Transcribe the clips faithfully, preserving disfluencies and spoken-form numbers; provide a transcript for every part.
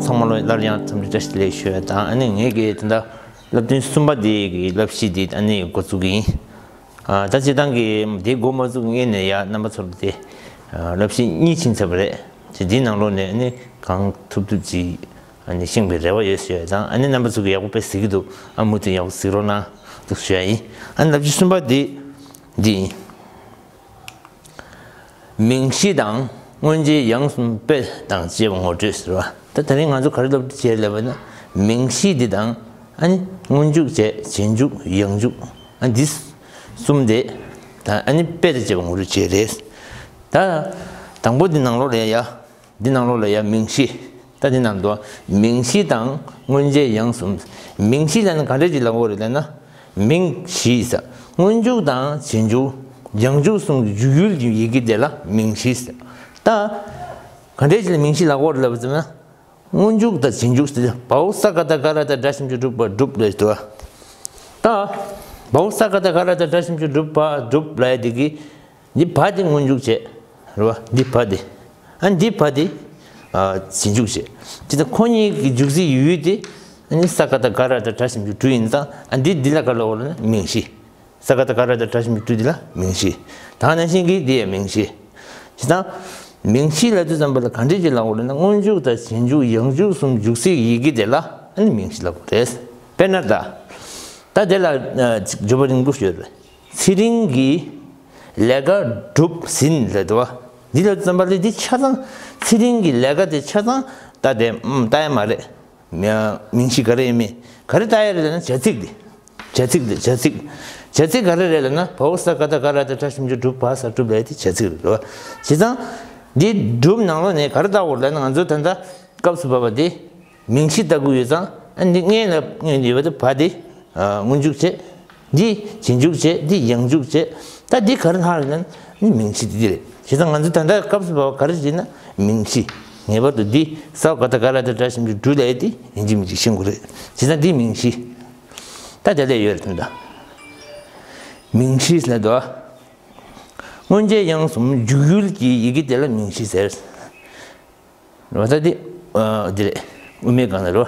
ཚང་མ་ལོ་སླར་ཡང་འཚམས་འདྲི་བཀྲ་ཤིས་བདེ་ལེགས་ཞུ་ཡ་དང་། ཨ་ནི་ངས་ཀྱི་ད་ལྟ་བསླབ་ཐུན་གསུམ་པ་དེ་གི་བསླབ་གཞི་དེ་ཨ་ནི་འགོ་བཙུགས་ཀྱི་ཡིན། ཨ་ད་སྤྱིར་བཏང་གི་དེ་འགོ་མ་བཙུགས་སྔོན་ནས་ཡ་རྣམ་པ་ཚོར་དེ་ཨ་བསླབ་གཞི་གཉིས་ཕྱིན་ཚར་བ་རེད། དེ་དེའི་ནང་ལོགས་ནས་ཨ་ནི་གང་ཐུབ་ཐུབ་ཅིག་ཨ་ནི་ཤེས་པའི་རེ་བ་ཡོད་ཞུ་ཡ་དང་། ཨ་ནི་རྣམ་པ་ཚོ་གི་ཡག་པོ་དཔེ་གཟིགས་ཀྱི་འདུག་ཨ་མུ་མཐུད་ཡག་པོ་གཟིགས་རོགས་གནང་འདུག་ཞུ་ཡ་ཡིན། ཨ་ནི་བསླབ་གཞི་གསུམ་པ་དེ་འདི་ཡིན། མིང་གཞི་དང་མངོན་རྗེས་དབྱངས་གསུམ་དཔེ་དང་བཅས་པ་ངོ་སྤྲོད་ཟེར་བ། ད་དེ་རིང་ང་ཚོ་ག་རེ་སློབ་ཁྲིད་བྱེད་ལབ་པ་ན། མིང་གཞི་འདི་དང་ཨ་ནི་སྔོན་འཇུག་བྱས། རྗེས་འཇུག་ཡང་འཇུག་ཨ་འདི་གསུམ་དེ་དང་ཨ་ནི་དཔེ་དང་བཅས་པ་ངོ་སྤྲོད་བྱེད་རེད། ད་དང་པོ་འདི་ནང་ལོགས་ལ་ཡ། འདི་ནང་ལོགས་ལ་ཡ་མིང་གཞི། ད་འདི་ནང་དུ་མིང་གཞི་དང་མངོན་རྗེས་དབྱངས་གསུམ། མིང་གཞི་ལབ་ན་ག་འདྲས་ཅིག་ལབ་དགོས་རེད་ལབ་ན། མིང་གཞི་ཟེར། སྔོན་འཇུག་དང་རྗེས་འཇུག་ཡང་འཇུག་གསུམ་གྱི་འཇུག་ཡུལ་གྱི་ཡི་གེ་དེ་ལ་མིང་གཞི་ཟེར། ད་ག་འདྲས་ཅིག་ལ་མིང་གཞི་ལབ་དགོས་རེད་ལབ་པ་ཙམ་ན། སྔོན་འཇུག་དང་རྗེས་འཇུག་ཟེར་ཏེ། བའོ་ས་ཀ་བཏགས་སྒ་ར་བཏགས་སྒྲ་ཞབས་ཀྱུ་སྒྲུ་བ་སྒྲུབ་ལབ་འདུག་ད་བའོ་ས་ཀ་བཏགས་སྒ་ར་བཏགས་སྒྲ་ཞབས་ཀྱུ་སྒྲུ་བ་སྒྲུབ་ལབ་ཡ་དེ་གི། འདི་བ་དེ་སྔོན་འཇུག་བྱས། རེད་བ། འདི་བ་དེ། ཨ་འདི་བ་དེ་ཨ་རྗེས་འཇུག་བྱས། དེ་ལྟར་ཁོ་གཉིས་ཀྱི་འཇུག་སའི་ཡུལ་དེ་ཨ་ནི་ས་ཀ་བཏགས་སྒ་ར་བཏགས་སྒྲ་ཞབས་ཀྱུ་སྒྲུ་ཡིན་ཙང་། ཨ་འདི་འདི་ལ་ག་ལབ་དགོས་ལབ་ན་མིང་གཞི། ས་ཀ་བཏགས་སྒ་ར་བཏགས་སྒྲ་ཞབས་ཀྱུ་སྒྲུ་འདི་ལ་མིང་གཞི། ད་ག་ནང་བཞིན་གྱི་འདི་ཡང་མིང་གཞི། བྱས་ཙང་མིང་གཞི་ལབ་དུས་ཙམ་པ་ལ་ག་འདྲས་ཅིག་ལབ་དགོས་ལབ་ན། སྔོན་འཇུག་དང་རྗེས་འཇུག་ཡང་འཇུག་གསུམ་འཇུག་སའི་ཡི་གེ་དེ་ལ་ཨ་ནི་མིང་གཞི་ལབ་དགོས་རེད། དཔེར་ན་ད། ད་དེ་ལ་ཨ་ཅིག་བརྗོད་པ་རིང་པོ་ཞིག་ཡོད་རེད། ཚེ་རིང་གིས་ལས་ཀ་བསྒྲུབས་ཟིན་ལབ་འདུག་བ། འདི་ལ་བསམ་པ་ལས་འདི་ཆ་ཚང་། ཚེ་རིང་གི་ལས་ཀ་དེ་ཆ་ཚང་ད་དེ་ཨམ་ལྟ་ཡ་མ་རེད། མ་མིང་གཞི་ག་རེ་ཡིན་མིན་ག་རེ་ལྟ་ཡ་རེད་ལབ་ན། བྱ་ཚིག་དེ། བྱ་ཚིག་དེ་བྱ་ཚིག་བྱ་ཚིག་ག་རེ་རེད་ལབ་ན། བའོ་ས་ཀ་བཏགས་སྒ་ར་བཏགས་སྒྲ་ཞབས་ཀྱུ་སྒྲུ་བ་ས་སྒྲུབ་ལབ་ཡ་དེ་བྱ་ཚིག་རེད་བ། བྱས་ཙང་འདི་སྒྲུབ་ནང་ལོགས་ནས་ག་རེ་ལྟ་དགོས་ལབ་ན། ང་ཚོ་ད་ལྟ་སྐབས་སུ་བབ་པ་དེ། མིང་གཞི་ལྟ་དགོས་ཡོད་ཙང་། ཨ་འདི་སྔོན་ལ་སྔོན་ཡོད་པ་དེ་བ་དེ་ཨ་སྔོན་འཇུག་བྱས། འདི་རྗེས་འཇུག་བྱས། འདི་ཡང་འཇུག་བྱས། ད་འདི་ག་རེ་ལྷག་རེད་ལབ་ན། མིང་གཞི་འདི་འདི་རེད། བྱས་ཙང་ང་ཚོ་ད་ལྟ་སྐབས་སུ་བབ་པ་ག་རེ་བྱས་ན་མིང་གཞི། ངེས་པར་དུ་འདི་ས་ཀ་བཏགས་སྒ་ར་བཏགས་སྒྲ་ཞབས་ཀྱུ་སྒྲུ་ལབ་ཡ་འདི་ཡིན་གཅིག་མིན་གཅིག་ཤེས་དགོས་རེད། བྱས་ཙང་འདི་མིང་གཞི། ད་དེ་ལས་ཡོད་རེད་ད། མིང་གཞི་ལབ་འདུག་སྔོན་རྗེས་དབྱངས་གསུམ་འཇུག་ཡུལ་གྱི་ཡི་གེ་དེ་ལ་མིང་གཞི་ཟེར། རེད་བ། ད་འདི་ཨ་འདི་རེད། དབུ་མའི་སྒང་ལ་རེད་བ།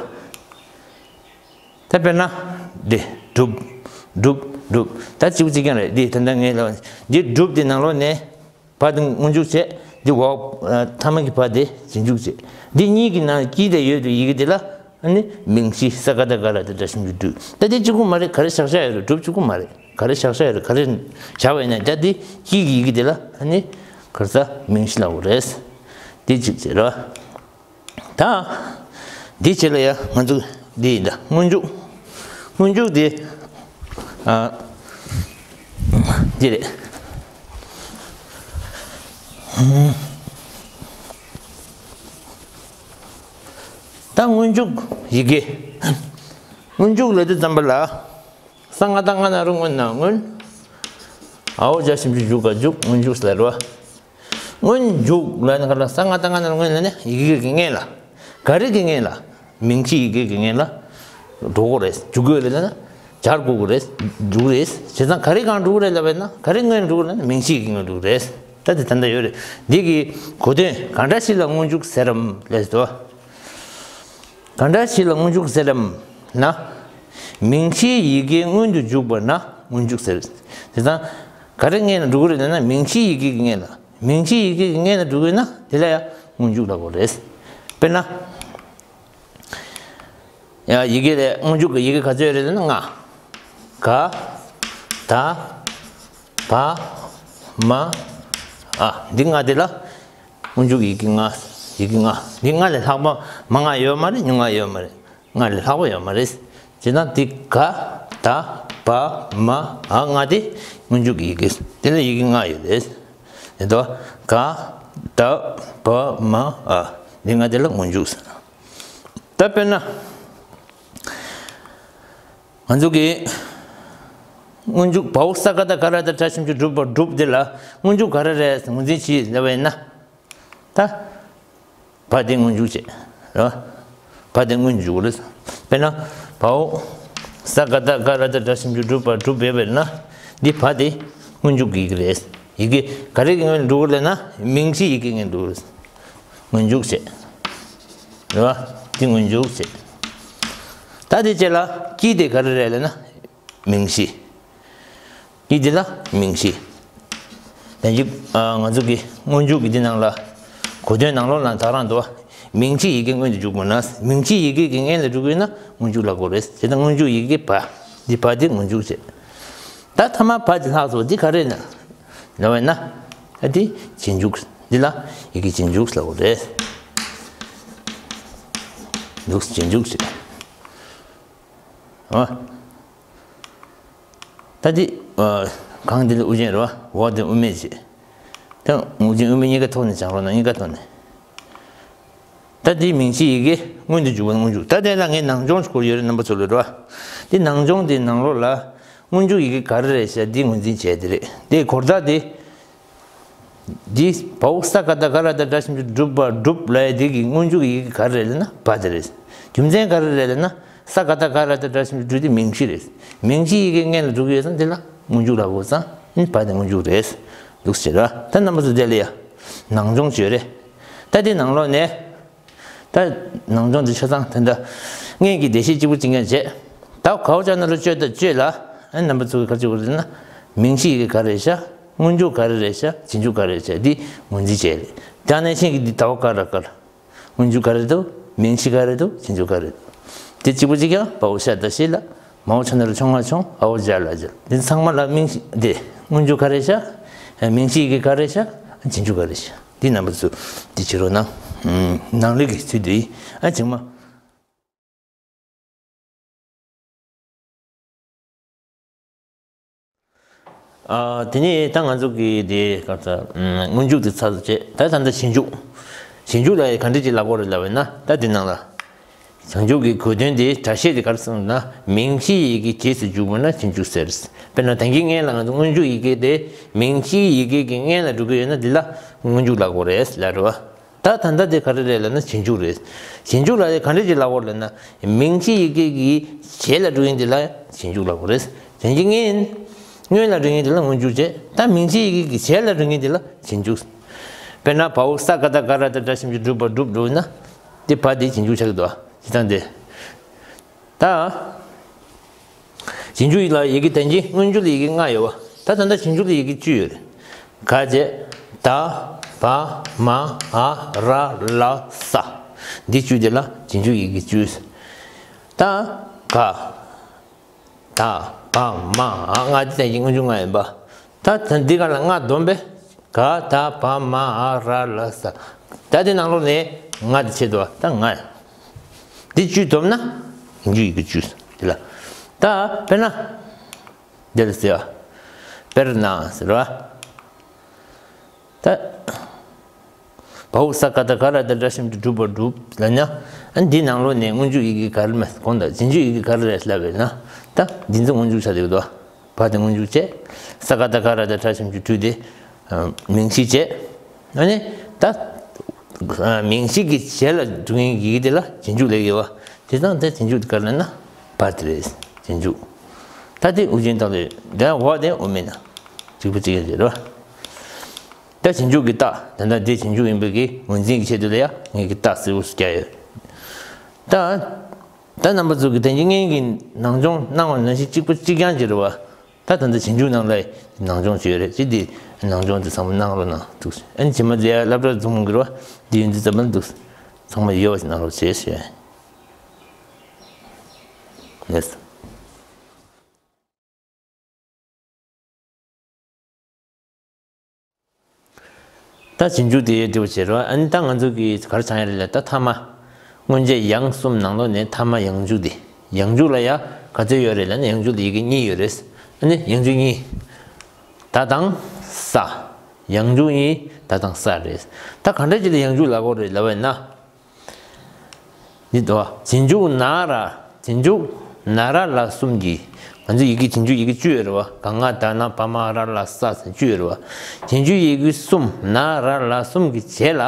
ད་དཔེར་ན་འདི་སྒྲུབ། སྒྲུབ། སྒྲུབ། ད་གཅིག་པ་གཅིག་རྐྱང་རེད། འདི་ད་ལྟ་ངས་ལབ་པ་འདི་སྒྲུབ་དེ་ནང་ལོགས་ནས་བ་དེ་སྔོན་འཇུག་བྱས། འདི་འོག་ཨ་ཐ་མ་གི་བ་དེ་རྗེས་འཇུག་བྱས། འདི་གཉིས་ཀྱི་ནང་དཀྱིལ་དེ་ཡོད་དུས་ཡི་གེ་དེ་ལ་ཨ་ནི་མིང་གཞི། ས་ཀ་བཏགས་སྒ་ར་བཏགས་སྒྲ་ཞབས་ཀྱུ་སྒྲུ། ད་འདི་གཅིག་པུ་མ་རེད། ག་རེ་བཞག་བཞག་ཡོད་རེད། སྒྲུབ་གཅིག་པུ་མ་རེད། ག་རེ་བཞག་བཞག་ཡོད་རེད། ག་རེ་བཞག་པ་ཡིན་ན་ད་འདི་དཀྱིལ་གྱི་ཡི་གེ་དེ་ལ་ཨ་ནི་ག་རེ་ཟ། མིང་གཞི་ལབ་དགོས་རེད། འདི་གཅིག་བྱས་རེད་བ། ད་འདི་བྱས་ལ་ཡ་ང་ཚོ་འདི་ཡིན་ད། སྔོན་འཇུག་སྔོན་འཇུག་འདི་ཨ་འདི་རེད། ད་སྔོན་འཇུག་ཡི་གེ། སྔོན་འཇུག་ལབ་དུས་ཙམ་པ་ལ། ས་ང་བཏགས་སྔ་ན་རོ་སྔོན་ན་སྔོན། འའོ་ཇ་ཞབས་ཀྱུ་འཇུ་ག་འཇུག་སྔོན་འཇུག་ཟེར་བ། སྔོན་འཇུག་ལབ་ན་ག་ལ། ས་ང་བཏགས་སྔ་ན་རོ་སྔོན་ལབ་ན་ཡི་གེ་གི་སྔོན་ལ། ག་རེ་གི་སྔོན་ལ། མིང་གཞི་ཡི་གེ་གི་སྔོན་ལ་འགྲོ་དགོས་རེད། འཇུག་དགོས་རེད་ལབ་ན། སྦྱར་དགོས་ཀྱི་རེད། འགྲོ་གི་རེད། བྱས་ཙང་ག་རེ་སྒང་འགྲོ་གི་རེད་ལབ་པ་ཡིན་ན། ག་རེ་སྔོན་འགྲོ་གི་རེད་ལབ་ན་མིང་གཞི་ཡི་གེ་སྔོན་འགྲོ་གི་རེད། ད་དེ་ད་ལྟ་ཡོད་རེད། འདི་གི་གོ་དོན། གང་འདྲ་ཞིག་ལ་སྔོན་འཇུག་ཟེར་རམ་ལབ་སོ། གང་འདྲ་ཞིག་ལ་སྔོན་འཇུག་ཟེར་རམ་ན། མིང་གཞིའི་ཡི་གེ་སྔོན་དུ་འཇུག་པ་ན་སྔོན་འཇུག་ཟེར། དེ་དང་ག་རེ་སྔོན་ལ་འགྲོ་གི་རེད་ལབ་ན། མིང་གཞིའི་ཡི་གེ་གི་སྔོན་ལ། མིང་གཞིའི་ཡི་གེ་གི་སྔོན་ལ་འགྲོ་གི་ཡོད་ན་དེ་ལ་ཡང་སྔོན་འཇུག་ལབ་དགོས་རེད། དཔེར་ན། ཡ་ཡི་གེ་ལ་སྔོན་འཇུག་གི་ཡི་གེ་ག་ཚོད་ཡོད་རེད་ལབ་ན་ལྔ། ག་ད་བ་མ་འ། འདི་ལྔ་དེ་ལ། སྔོན་འཇུག་ཡི་གེ་ལྔ། ཡི་གེ་ལྔ། འདི་ལྔ་ལས་ལྷག་པ་མ་ལྔ་ཡོད་མ་རེད། ཉུང་ལྔ་ཡོད་མ་རེད། ལྔ་ལས་ལྷག་པ་ཡོད་མ་རེད། བྱས་ཙང་འདི་ག་ད་བ་མ་འ་ལྔ་དེ་སྔོན་འཇུག་ཡི་གེ། དེ་ལ་ཡི་གེ་ལྔ་ཡོད་རེད། དེ་ལྟར་ག་ད་བ་མ་འ། འདི་ལྔ་དེ་ལ་སྔོན་འཇུག་ཟེར། ད་དཔེར་ན། ང་ཚོ་གིས་སྔོན་འཇུག་བའོ་ས་ཀ་བཏགས་སྒ་ར་བཏགས་སྒྲ་ཞབས་ཀྱུ་སྒྲུ་བ་སྒྲུབ་འདི་ལ་སྔོན་འཇུག་ག་རེ་རེད་ངོས་འཛིན་བྱེད་ལབ་པ་ཡིན་ན། ད་བ་དེ་སྔོན་འཇུག་བྱེད་རེད་བ། བ་དེ་སྔོན་འཇུག་རེད། དཔེར་ན་བའོ་ས་ཀ་བཏགས་སྒ་ར་བཏགས་སྒྲ་ཞབས་ཀྱུ་སྒྲུ་བ་སྒྲུབ་ཡོད་པ་ཡིན་ན། འདི་བ་དེ་སྔོན་འཇུག་གི་ཡི་གེ་རེད། ཡི་གེ་ག་རེ་གི་སྔོན་འགྲོ་གི་རེད་ལབ་ན། མིང་གཞི་ཡི་གེ་སྔོན་འགྲོ་གི་རེད། སྔོན་འཇུག་བྱེད་རེད་བ། འདི་སྔོན་འཇུག་བྱས། ད་དེ་རྗེས་ལ་ཀྱི་དེ་ག་རེ་རེད་ལབ་ན་མིང་གཞི། ཀྱི་འདི་ལ་མིང་གཞི། དེ་གཅིག་ཨ་ང་ཚོ་གི་སྔོན་འཇུག་གི་འདི་ནང་ལ་གོ་དོན་ནང་ལོགས་ལ་དག་རང་འདུག་བ། མིང་གཞི་ཡི་གེ་སྔོན་དུ་འཇུག་དགོས་ན། མིང་གཞི་ཡི་གེ་གི་སྔོན་ལ་འཇུག་དགོས་ན་སྔོན་འཇུག་ལབ་དགོས་རེད། དེ་ལྟར་སྔོན་འཇུག་ཡི་གེ་བ། འདི་བ་འདི་སྔོན་འཇུག་བྱས། ད་ཐ་མ་བ་འདི་ལྷག་སོང་། འདི་ག་རེ་ན་ལབ་པ་ན། ཨ་འདི་རྗེས་འཇུག་འདི་ལ་ཡི་གེ་རྗེས་འཇུག་ལབ་དགོས་རེད། འདུག་རྗེས་འཇུག་བྱས། ཨ། ད་འདི་ཨ་གང་འདི་ལ་དབུ་ཅན་རེད་བ། འོག་འདི་དབུ་མེད་བྱས། ད་དབུ་ཅན་དབུ་མེད་གཉིས་ཀ་ཐོག་ནས་སྦྱང་རོགས་གནང་། གཉིས་ཀ་ཐོག་ནས། ད་འདི་མིང་གཞི་ཡི་གེ་སྔོན་དུ་འཇུག་པ་སྔོན་འཇུག་ད་དེ་ལ་ངས་ནང་སྦྱོང་ཞིག་བསྐུར་ཡོད་རེད། རྣམ་པ་ཚོ་ལ་རེད་བ། འདི་ནང་སྦྱོང་འདི་ནང་ལོགས་ལ་སྔོན་འཇུག་ཡི་གེ་ག་རེ་རེད་ཤག་འདི་ངོས་འཛིན་བྱས་དེ་རེད། དེ་སྒོར་རྟགས་དེ། འདི་བའོ་ས་ཀ་ཏ་ག་ར་ཏ་སྒྲ་ཞབས་ཀྱུ་སྒྲུབ་པ་སྒྲུབ་ལབ་ཡ་འདི་གི་སྔོན་འཇུག་ཡི་གེ་ག་རེ་རེད་ལབ་ན་བ་དེ་རེད། རྒྱུ་མཚན་ག་རེ་རེད་ལབ་ན་ས་ཀ་ཏ་ག་ར་ཏ་སྒྲ་ཞབས་ཀྱུ་སྒྲུབ་དེ་མིང་གཞི་རེད། མིང་གཞི་ཡི་གེ་སྔོན་ལ་འགྲོ་གི་ཡོད་ཙང་དེ་ལ་སྔོན་འཇུག་ལབ་དགོས་ཙང་ཨ་ནི་བ་དེ་སྔོན་འཇུག་རེད། འདུག་ཟེར་བ། ད་རྣམ་པ་ཚོ་དེ་ལ་ཡ་ནང་སྦྱོང་བྱོས་རེད། ད་དེ་ནང་ལོགས་ནས། ད་ནང་སྦྱོང་འདི་ཆ་ཚང་དེ་འདྲ་སྔོན་གྱི་བརྡ་ཤེས་གཅིག་པུ་གཅིག་རྐྱང་བྱས། ད་གའོ་ཅ་ན་རོ་བཅོས་དང་བཅོས་ལ། ཨ་རྣམ་པ་ཚོ་གིས་ག་རེ་བྱེད་དགོས་རེད་ན། མིང་གཞི་ཡི་གེ་ག་རེ་བཞག་སྔོན་འཇུག་ག་རེ་རེད་བཞག་རྗེས་འཇུག་ག་རེ་བཞག་འདི་ངོས་འཛིན་བྱས་རེད། ད་ནས་ཤིང་གི་འདི་ད་བ་ཀ་ར་ཀར། སྔོན་འཇུག་ག་རེ་འདུག་མིང་གཞི་ག་རེ་འདུག་རྗེས་འཇུག་ག་རེ་འདུག་དེ་གཅིག་པུ་གཅིག་རྐྱང་བའོ་ཤ་ད་ཤི་ལ། མའོ་ཆ་ན་རོ་ཆོ་ང་ཆོང་། ཨའོ་ཇ་ལ་ཇལ། འདི་ཚང་མ་ལ་མིང་གཞི་འདི་སྔོན་འཇུག་ག་རེ་བཞག་མིང་གཞི་ཡི་གེ་ག་རེ་བཞག་རྗེས་འཇུག་ག་རེ་བཞག་འདི་རྣམ་པ་ཚོ་འདི་བྱེད་རོགས་གནང་། ནང་ལུགས་ཀྱི་ཚུལ་དུ་ཡིན། ཨ་ཅིག་མ། ཨ་དེ་ནས་ད་ང་ཚོ་གི་དེ་ག་ཚ་སྔོན་འཇུག་དེ་ཚར་བྱས། ད་ད་ལྟ་རྗེས་འཇུག་རྗེས་འཇུག་ལ་ག་འདྲ་ཅིག་ལབ་དགོས་རེད་ལབ་པ་ཡིན་ན། ད་དེ་ནང་ལ། བྱང་ཆུབ་ཀྱི་གོ་དོན་དེ་སྒྲ་བཤད་དེ་ག་རེ་ཟེར་ན། མིང་གཞིའི་ཡི་གེ་རྗེས་སུ་འཇུག་པ་ན་རྗེས་འཇུག་ཟེར། དཔེར་ན་ད་གིན་སྔོན་ལ་ང་ཚོ་སྔོན་འཇུག་ཡི་གེ་དེ་མིང་གཞིའི་ཡི་གེ་གི་སྔོན་ལ་འགྲོ་གི་ཡོད་ན་འདི་ལ་སྔོན་འཇུག་ལབ་དགོས་རེད་ལབ་རེད་བ། ད་ད་ལྟ་དེ་ག་རེ་རེད་ལབ་ན་རྗེས་འཇུག་རེད། རྗེས་འཇུག་ལ་ག་འདྲ་ཅིག་ལབ་དགོས་ལབ་ན། མིང་གཞིའི་ཡི་གེ་གི་རྗེས་ལ་འགྲོ་ཡིན་དེ་ལ་རྗེས་འཇུག་ལབ་དགོས་རེད། རྗེས་འཇུག་སྔོན་སྔོན་ལ་འགྲོ་ཡིན་དེ་ལ་སྔོན་འཇུག་བྱས། ད་མིང་གཞིའི་ཡི་གེ་གི་རྗེས་ལ་འགྲོ་ཡིན་དེ་ལ་རྗེས་འཇུག་དཔེར་ན་བའོ་ས་ཀ་ཏ་ག་ར་ཏ་སྒྲ་ཞབས་ཀྱུ་སྒྲུབ་པ་སྒྲུབ་འགྲོ་ན། དེ་བ་དེ་རྗེས་འཇུག་ཆགས་ཀྱི་འདུག་བ། བྱེད་སྟངས་དེ། ད། རྗེས་འཇུག་ལ་ཡི་གེ་ད་གིན་སྔོན་འཇུག་ལ་ཡི་གེ་ལྔ་ཡོད་བ། ད་ད་ལྟ་རྗེས་འཇུག་ལ་ཡི་གེ་བཅུ་ཡོད་རེད། ག་བྱས། ད། བ། མ། འ། ར། ལ། ས། འདི་བཅུ་དེ་ལ་རྗེས་འཇུག་ཡི་གེ་བཅུ། ད། ག་ད། བ། མ། འ། ལྔ་དེ་ད་གིན་སྔོན་འཇུག་ལྔ་ཡིན་པ། ད་ད་འདི་ག་ལ་ལྔ་བསྡོམས་པས། ག་ད་བ་མ་འ་ར་ལ་ས། ད་དེ་ནང་ལོགས་ནས་ལྔ་དེ་ཆད་འདུག་བ། ད་ལྔ། འདི་བཅུ་བསྡོམས་ན་རྗེས་འཇུག་ཡི་གེ་བཅུ་དེ་ལ། ད་དཔེར་ན། འདི་ལ་ཟེར་བ། དཔེར་ན་ཟེར་བ། ད། བའོ་ས་ཀ་ཏ་ག་ར་ཏ་སྒྲ་ཞབས་ཀྱུ་སྒྲུབ་པ་སྒྲུབ་ལབ་ན། ཨ་འདི་ནང་ལོགས་ནས་སྔོན་འཇུག་ཡི་གེ་ག་རེ་མ་གོང་དང་རྗེས་འཇུག་ཡི་གེ་ག་རེ་རེད་ལབ་པས་ན། ད་འདི་ཚོ་སྔོན་འཇུག་ཆགས་བསྡད་ཀྱི་འདུག་བ་དེ་སྔོན་འཇུག་བྱས། ས་ཀ་ཏ་ག་ར་ཏ་སྒྲ་ཞབས་ཀྱུ་སྒྲུབ་དེ། མིང་གཞི་བྱས། ཨ་ནི། ད། མིང་གཞི་གི་རྗེས་ལ་འགྲོ་མཁན་གྱི་ཡི་གེ་དེ་ལ་རྗེས་འཇུག་ལབ་ཀྱི་ཡོད་བ། དེ་དང་དེ་རྗེས་འཇུག་དེ་ག་རེ་ལབ་ན། བ་དེ་རེད། རྗེས་འཇུག་ད་དེ་དབུ་ཅན་རྟགས་ལས་དེ་འོག་དེ་དབུ་མེད་ན། གཅིག་པ་གཅིག་རྐྱང་རེད་བ། ད་རྗེས་འཇུག་གི་རྟགས་དེ་འདྲ་དེ་རྗེས་འཇུག་ཡིན་པའི་གི་ངོས་འཛིན་གྱི་ཆེད་དུ་ལ་ཡ་ངས་ཀྱི་རྟགས་གསལ་པོ་ཞིག་བརྒྱབ་ཡོད། ད། ད་རྣམ་པ་ཚོ་གིས་ད་གིན་སྔོན་གྱི་ནང་སྦྱོང་གནང་བ་ནང་བཞིན་གཅིག་པ་གཅིག་རྐྱང་ཅིག་རེད་བ། ད་ད་ལྟ་རྗེས་འཇུག་ནང་ལ་ནང་སྦྱོང་བྱས་ཡོད་རེད། ཅི་འདི་ནང་སྦྱོང་དེ་ཚང་མ་གནང་རོགས་གནང་འདུག་ཨ་ནི་རྗེས་མ་དེ་ཡ་སློབ་གྲྭ་འཛོམས་གི་རེད་བ། འདི་ཡོད་འདི་ཙམ་མ་འདུག་ཚང་མ་ཡོད་པ་ཞིག་གནང་རོགས་བྱེད་ཞུ་ཡ་ཡིན། ད་རྗེས་འཇུག་དེ་འབྲི་བ་བྱེད་རོགས། ཨ་ནི་ད་ང་ཚོ་གིས་ག་རེ་སྦྱང་ཡ་རེད་ལབ་ད་ཐ་མ། སྔོན་ཆད་ཡང་གསུམ་ནང་ལོགས་ནས་ཐ་མ་ཡང་འཇུག་དེ། ཡང་འཇུག་ལ་ཡ་ག་ཚོད་ཡོད་རེད་ལབ་ན་ཡང་འཇུག་ལ་ཡི་གེ་གཉིས་ཡོད་རེད། ཨ་ནི་ཡང་འཇུག་གཉིས། ད་དང་ས། ཡང་འཇུག་གཉིས་ད་དང་ས་རེད། ད་ག་འདྲ་ཅིག་ལ་ཡང་འཇུག་ལབ་དགོས་རེད་ལབ་པ་ཡིན་ན། འདི་འདུག་བ། རྗེས་འཇུག་ན་ར། རྗེས་འཇུག་ན་ར་ལ་གསུམ་གྱི། ང་ཚོ་ཡི་གེ་རྗེས་འཇུག་ཡི་གེ་བཅུ་ཡོད་རེད་བ། ག་ང་ད་ན་བ་མ་ར་ལ་ས་ཟེར་བཅུ་ཡོད་རེད་བ། རྗེས་འཇུག་ཡི་གེ་གསུམ་ན་ར་ལ་གསུམ་གྱི་རྗེས་ལ་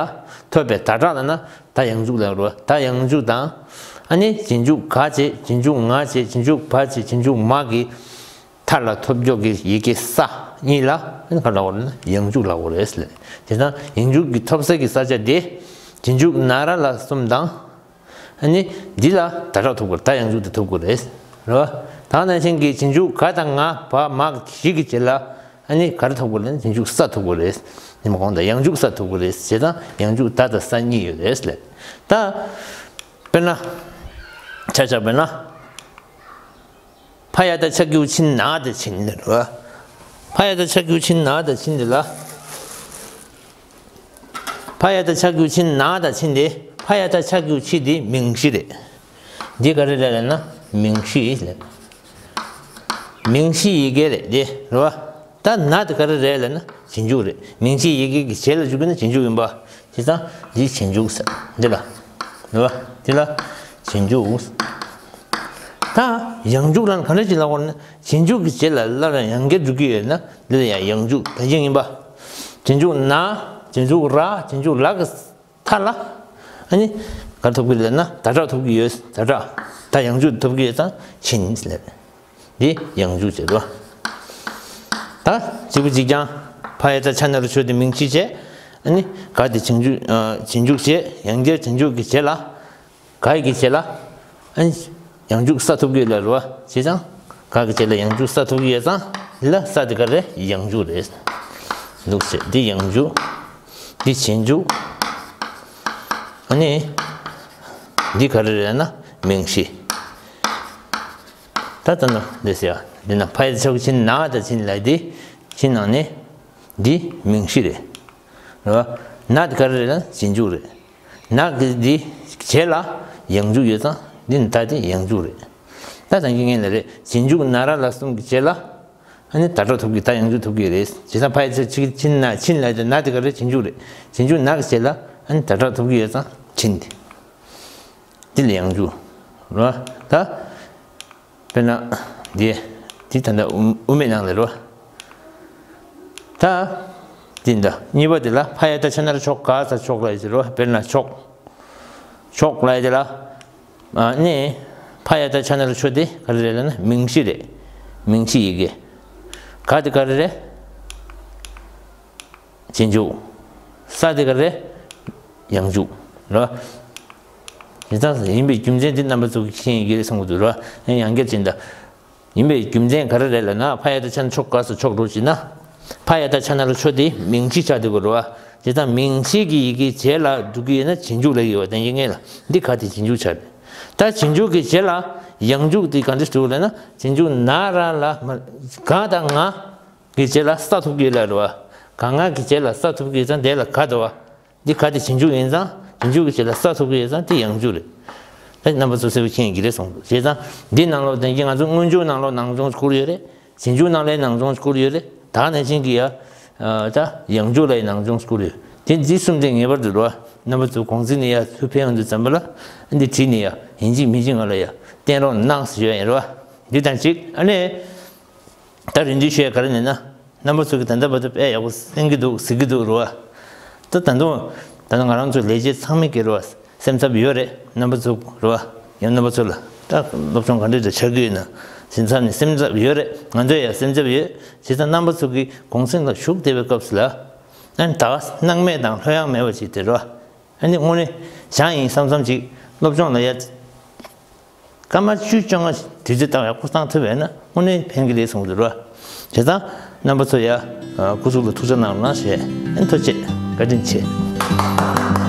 ཐོབ་པའི་ད་དྲག་ལབ་ན་ད་ཡང་འཇུག་ལབ་རེད་བ། ད་ཡང་འཇུག་དང་། ཨ་ནི་རྗེས་འཇུག་ག་བྱས། རྗེས་འཇུག་ང་བྱས། རྗེས་འཇུག་བ་བྱས། རྗེས་འཇུག་མ་གི། མཐར་ལ་ཐོབ་ཕྱོགས་ཀྱི་ཡི་གེ་ས་གཉིས་ལ་ཨ་ནི་ག་ལབ་དགོས་རེད་ན་ཡང་འཇུག་ལབ་དགོས་རེད་ཟེར། དེ་དང་ཡང་འཇུག་གི་ཐོབ་ས་གི་ས་ཆ་དེ། རྗེས་འཇུག་ན་ར་ལ་གསུམ་དང་། ཨ་ནི་འདི་ལ་ད་དྲག་ཐོབ་དགོས་རེད། ད་ཡང་འཇུག་དེ་ཐོབ་དགོས་རེད། རེད་བ། ད་ནང་བཞིན་གྱི་རྗེས་འཇུག་ག་དང་ང་བ་མ་བཞི་གི་རྗེས་ལ་ཨ་ནི་ག་རེ་ཐོབ་དགོས་རེད། རྗེས་འཇུག་ས་ཐོབ་དགོས་རེད། ཉི་མ་གོང་དང་ཡང་འཇུག་ས་ཐོབ་དགོས་རེད། བྱས་ཙང་ཡང་འཇུག་ད་དང་ས་གཉིས་ཡོད་རེད་ལབ། ད་དཔེར་ན། ཆ་བཞག་དཔེར་ན། ཕ་ཡ་བཏགས་ཆ་གི་གུ་ཕྱི་ན་དང་ཕྱིན་ལབ་རེད་བ། ཕ་ཡ་བཏགས་ཆ་གི་གུ་ཕྱི་ན་དང་ཕྱིན་དེ་ལ། ཕ་ཡ་བཏགས་ཆ་གི་གུ་ཕྱི་ན་དང་ཕྱིན་དེ། ཕ་ཡ་བཏགས་ཆ་གི་གུ་ཕྱི་དེ་མིང་གཞི་རེད། འདི་ག་རེ་རེད་ལབ་ན་མིང་གཞི་ལབ། མིང་གཞི་ཡི་གེ་རེད་འདི་རེད་བ། ད་ན་དེ་ག་རེ་རེད་ལབ་ན་རྗེས་འཇུག་རེད། མིང་གཞི་ཡི་གེ་གི་རྗེས་ལ་འཇུག་གི་ན་རྗེས་འཇུག་ཡིན་པ། བྱས་ཙང་འདི་རྗེས་འཇུག་ཟེར། འདི་ལ། རེད་བ། འདི་ལ་རྗེས་འཇུག་ད་ཡང་འཇུག་ལ་ག་འདྲ་ཅིག་ལབ་དགོས་ན། རྗེས་འཇུག་གི་རྗེས་ལ་སླར་ཡང་བསྐྱར་འཇུག་གི་ཡོད་ན་འདི་ལ་ཡང་ཡང་འཇུག་དེ་བཞིན་ཡིན་པ། རྗེས་འཇུག་ན། རྗེས་འཇུག་ར། རྗེས་འཇུག་ལ་གི་མཐའ་ལ། ཨ་ནི་ག་རེ་ཐོབ་ཀྱི་རེད་ལབ་ན་ད་དྲག་ཐོབ་ཀྱི་ཡོད། ད་དྲག་ད་ཡང་འཇུག་ཐོབ་ཀྱི་ཡོད་ཙང་ཕྱིན་ལབ། འདི་ཡང་འཇུག་བྱེད་དོ། ད་གཅིག་པུ་གཅིག་རྐྱང་། ཕ་ཡ་བཏགས་ཆ་ན་རོ་ཆོ་དེ་མིང་གཞི་བྱས། ཨ་ནི་ག་དེ་རྗེས་འཇུག་ཨ་རྗེས་འཇུག་བྱས། ཡང་བསྐྱར་རྗེས་འཇུག་གི་རྗེས་ལ། ག་ཡི་གི་རྗེས་ལ། ཨ་ནི་ཡང་འཇུག་ས་ཐོབ་ཀྱི་ལ་རོ། བྱས་ཙང་ག་གི་རྗེས་ལ་ཡང་འཇུག་ས་ཐོབ་ཀྱི་ཡོད་ཙང་འདི་ལ་ས་དེ་ག་རེ་ཡང་འཇུག་རེད། འདུག་བྱས་འདི་ཡང་འཇུག་འདི་རྗེས་འཇུག་ཨ་ནི་འདི་ག་རེ་རེད་ན་མིང་གཞི། ད་ལྟ་ན་འདི་ཟེར་ཡ། འདི་ན་ཕ་ཡ་བཏགས་ཆ་གི་གུ་ཕྱི་ན་དང་ཕྱིན་ལབ་དེ་ཕྱི་ནང་ནས་འདི་མིང་གཞི་རེད། རེད་བ། ན་དེ་ག་རེ་རེད་ན་རྗེས་འཇུག་རེད། ན་གི་འདི་རྗེས་ལ་ཡང་འཇུག་ཡོད་ཙང་འདི་ད་དེ་ཡང་འཇུག་རེད། ད་དང་གི་ངེས་ལ་རེད། རྗེས་འཇུག་ན་ར་ལ་གསུམ་གི་རྗེས་ལ་ཨ་ནི་ད་དྲག་ཐོབ་ཀྱི་ད་ཡང་འཇུག་ཐོབ་ཀྱི་རེད། བྱས་ཙང་ཕ་ཡ་བཏགས་ཆ་གི་གུ་ཕྱི་ན་ཕྱིན་ལབ་དེ་ན་དེ་ག་རེ་རྗེས་འཇུག་རེད། རྗེས་འཇུག་ན་གི་རྗེས་ལ་ཨ་ནི་ད་དྲག་ཐོབ་ཀྱི་ཡོད་ཙང་ཕྱིན་དེ། འདི་ལ་ཡང་འཇུག་རེད་བ། ད་དཔེར་ན་འདི་འདི་ད་ལྟ་དབུ་དབུ་མེད་ནང་ལ་རེད་བ། ད་འདི་འདྲ་གཉིས་པ་འདི་ལ་ཕ་ཡ་བཏགས་ཆ་ན་རོ་ཕྱོགས་ག་ས་ཕྱོགས་ལ་ཡོད་རེད་བ། དཔེར་ན་ཕྱོགས། ཕྱོགས་ལ་ཡོད་དེ་ལ། ཨ་ནི་ཕ་ཡ་བཏགས་ཆ་ན་རོ་ཆོ་དེ་ག་རེ་རེད་ལབ་ན་མིང་གཞི་རེད། མིང་གཞི་ཡི་གེ་ག་དེ་ག་རེ་རེད། རྗེས་འཇུག་ས་དེ་ག་རེ། ཡང་འཇུག་རེད་བ། ཡིན་ཙང་ཡིན་པའི་རྒྱུ་མཚན་དེ་རྣམ་པ་ཚོ་གི་ཤེས་ཡོན་གྱི་རེད་གསུང་གི་འདུག་རེད་བ། ཡང་བསྐྱར་བྱས་ན་ད། ཡིན་པའི་རྒྱུ་མཚན་ག་རེ་རེད་ལབ་ན་ཕ་ཡ་བཏགས་ཆ་ན་ཕྱོགས་ག་ས་ཕྱོགས་རོ་བྱས་ན། ཕ་ཡ་བཏགས་ཆ་ན་རོ་ཆོ་དེ་མིང་གཞི་ཆགས་བསྡད་དགོས་རེད་བ། དེ་ལྟར་མིང་གཞི་གི་ཡི་གེ་རྗེས་ལ་འགྲོ་གི་ཡོད་ན་རྗེས་འཇུག་ལབ་ཀྱི་ཡོད་པ་དེ་ཡིན་ངེས་ལ་འདི་ག་དེ་རྗེས་འཇུག་ཆགས་རེད། ད་རྗེས་འཇུག་གི་རྗེས་ལ་ཡང་འཇུག་དེ་ག་འདྲ་འགྲོ་ལབ་ན་རྗེས་འཇུག་ན་ར་ལ་མ་ག་དང་ང་། གི་རྗེས་ལ་ས་ཐོབ་ཀྱི་ལ་རེད་བ། ག་ང་གི་རྗེས་ལ་ས་ཐོབ་ཀྱི་ཙང་དེ་ལ་ག་འདུག་བ། འདི་ག་དེ་རྗེས་འཇུག་ཡིན་ཙང་རྗེས་འཇུག་གི་རྗེས་ལ་ས་ཐོབ་ཀྱི་ཡོད་ཙང་དེ་ཡང་འཇུག་རེད། ད་རྣམ་པ་ཚོ་གསལ་པོ་མཁྱེན་གྱི་རེད་གསུངས་འདུག་བྱས་ཙང་འདི་ནང་ལོགས་དེ་གི་ང་ཚོ་སྔོན་འཇུག་ནང་ལོགས་ནང་སྦྱོང་བསྐུར་ཡོད་རེད། རྗེས་འཇུག་ནང་ལོགས་ནང་སྦྱོང་བསྐུར་ཡོད་རེད། ད་ནང་བཞིན་གྱི་ཡ། ད་ཡང་འཇུག་ལ་ཡང་ནང་སྦྱོང་བསྐུར་ཡོད། དེ་འདི་གསུམ་དེ་ངེས་པར་དུ་རེད་བ། རྣམ་པ་ཚོ་གུང་སེང་ནས་ཡ་ཚུར་ཕེབས་ཡོང་དུས་ཙམ་པ་ལ་འདི་བྲིས་ནས་ཡ་ཡིན་གཅིག་མིན་གཅིག་ང་ལ་ཡ་བསྟན་རོགས་གནང་ཟེར་ཡ་ཡིན་རེད་བ། འདི་དང་གཅིག་ཨ་ནི། ད་རིན་འདི་ཤོད་ག་རེ་ནས་ན། རྣམ་པ་ཚོ་གི་ད་ལྟ་བར་དུ་དཔེ་ཡག་པོ་གསན་གི་འདུག་གཟིགས་གི་འདུག་རེད་བ། ད་ད་དུང་། ད་ལྟ་ང་རང་ཚོ་ལས་བྱེད་ཚང་མས་ཀྱི་རེད་བ། སེམས་འཚབ་ཡོད་རེད་རྣམ་པ་ཚོ་རེད་བ། ཡང་རྣམ་པ་ཚོ་ལ་ད་སློབ་སྦྱོང་ག་འདྲ་འདྲ་ཆགས་ཀྱི་ཡོད་ན། སེམས་འཚབ་ནས་སེམས་འཚབ་ཡོད་རེད། ང་ཚོ་ཡང་སེམས་འཚབ་ཡོད། བྱས་ཙང་རྣམ་པ་ཚོ་གི་གུང་སེང་ལ་ཞུགས་བསྡད་པའི་སྐབས་སུ་ལ། ཨ་ནི་ད་ག་སྣང་མེད་དང་ལྷོད་ཡངས་མེད་པ་ཞིག་དེ་རེད་བ། ཨ་ནི་དངོས་གནས་བྱང་ཡིན་བསམ་བསམ་ཅིག་སློབ་སྦྱོང་ལ་ཡ། སྐར་མ་བཅུ་བཅོ་ལྔ་དུས་ཚོད་བཏང་ཡག་པོ་བཏང་ཐུབ་པས་ན་དངོས་གནས་ཕན་གྱི་རེད་གསུངས་འདུག་ར། བྱས་ཙང་རྣམ་པ་ཚོ་ཡ། སྐུ་གཟུགས་ལ་ཐུགས་ཅག་གནང་རོགས་གནང་ཞེས་ཨན་ཐུགས་རྗེ་ཆེ། བཀའ་དྲིན་ཆེ།